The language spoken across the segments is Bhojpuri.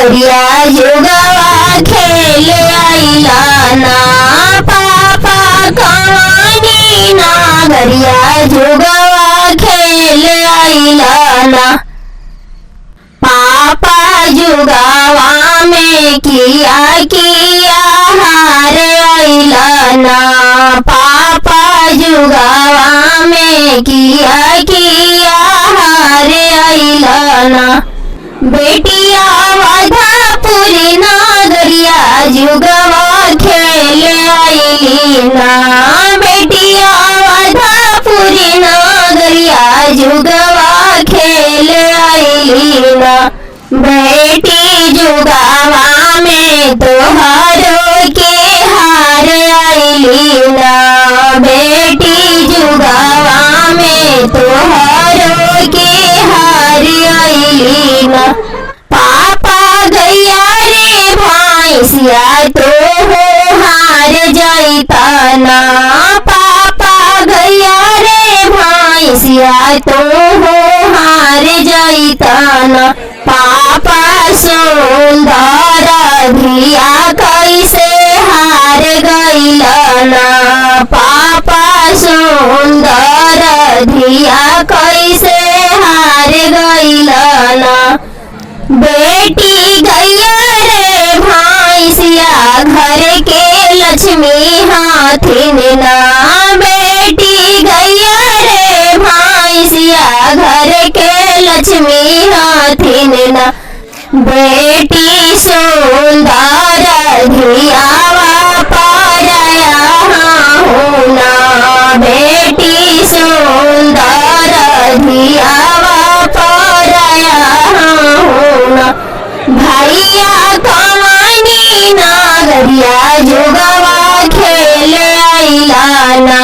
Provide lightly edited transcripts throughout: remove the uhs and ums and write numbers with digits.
नागरिया जुगवा खेल आइला ना। पापा कवानी नागरिया जुगवा खेल आइला ना। पापा जुगावा में किया किया हार आइला ना। पापा जुगावा में किया किया हार आइला ना। बेटिया वाधापुरी नागरिया जुगवा खेल आइली ना। बेटिया वाधापुरी नागरिया जुगवा खेल आइली ना। बेटी जुगावा में तोहारो के हार आइली ना। बेटी जुगावा में तोहारो के हार आइली ना। पापा गैया रे भैंसिया तो हो हार जाइता ना। पापा गैया रे भैंसिया तो हो हार जाइता ना। पापा सुंदर धिया कैसे हार गइला ना। पापा सुंदर धिया कैसे हार गइला ना। बेटी गैया रे भैंसिया घर के लक्ष्मी हाथिन ना। बेटी गैया रे भैंसिया घर के लक्ष्मी हाथिन ना। बेटी सुंदर धियावा पारया होना। बेटी सुंदर धियावा पारया होना। भैया कवानी नागरिया जुगवा खेल आइला ना।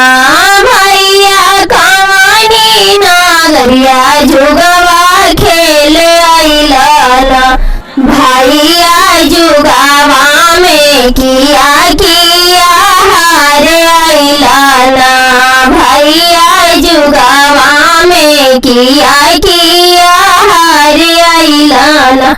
भैया कवानी नागरिया जुगवा खेल आइला ना। भैया जुगावा में किया किया हार आइला ना। भैया जुगावा में किया किया हार आइला ना।